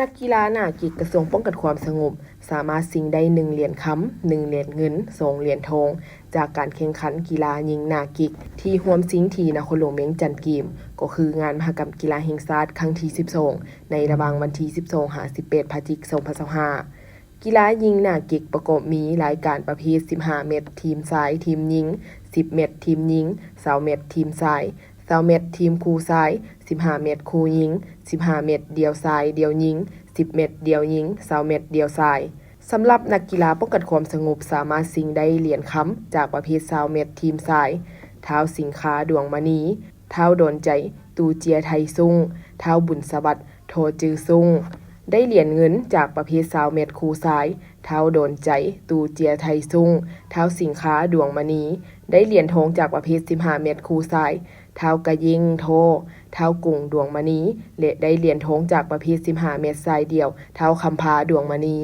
ນັກກິລາໜ້າກິກ ກະຊວງປ້ອງກັນຄວາມສະຫງົບ ສາມາດຊິງໄດ້ໜຶ່ງຫຼຽນຄຳ, ໜຶ່ງຫຼຽນເງິນ, ສອງຫຼຽນທອງ ຈາກການແຂ່ງຂັນກິລາຍິງໜ້າກິກ ທີ່ຮ່ວມຊິງທີ່ນະຄອນຫຼວງວຽງຈັນເກມ ກໍຄືງານມະຫະກຳກິລາແຫ່ງຊາດຄັ້ງທີສິບສອງ ໃນລະຫວ່າງວັນທີສິບສອງຫາສິບແປດ ພະຈິກ ສອງພັນຊາວຫ້າ. ກິລາຍິງໜ້າກິກປະກອບມີລາຍການປະເພດສິບຫ້າແມັດທີມຊາຍທີມຍິງ, ສິບແມັດທີມຍິງ, ຊາວແມັດທີມຊາຍ, ຊາວແມັດທີມຄູ່ຊາຍ, ສິບຫ້າແມັດຄູ່ຍິງ, ສິບຫ້າແມັດດ່ຽວຊາຍດ່ຽວຍິງ, ສິບແມັດດ່ຽວຍິງ, ຊາວແມັດດ່ຽວຊາຍ. ສຳລັບນັກກິລາປ້ອງກັນຄວາມສະຫງົບ ສາມາດຊິງໄດ້ຫຼຽນຄຳຈາກປະເພດຊາວແມັດທີມຊາຍ ທ້າວສິງຄາ ດວງມະນີ, ທ້າວດອນໃຈ ຕູເຈຍໄທຊຸ່ງ, ທ້າວບຸນສະຫວັດ ທໍຈື່ຊຸ່ງ. ໄດ້ຫຼຽນເງິນຈາກປະເພດຊາວແມັດຄູ່ຊາຍ ທ້າວດອນໃຈ ຕູເຈຍໄທຊຸ່ງ, ທ້າວສິງຄາ ດວງມະນີ. ໄດ້ຫຼຽນທອງຈາກປະເພດສິບຫ້າແມັດຄູ່ຊາຍ ທ້າວກະເຢງ ທໍ, ທ້າວກົງ ດວງມະນີ ແລະ ໄດ້ຫຼຽນທອງຈາກປະເພດສິບຫ້າແມັດຊາຍດ່ຽວ ທ້າວຄຳພາ ດວງມະນີ.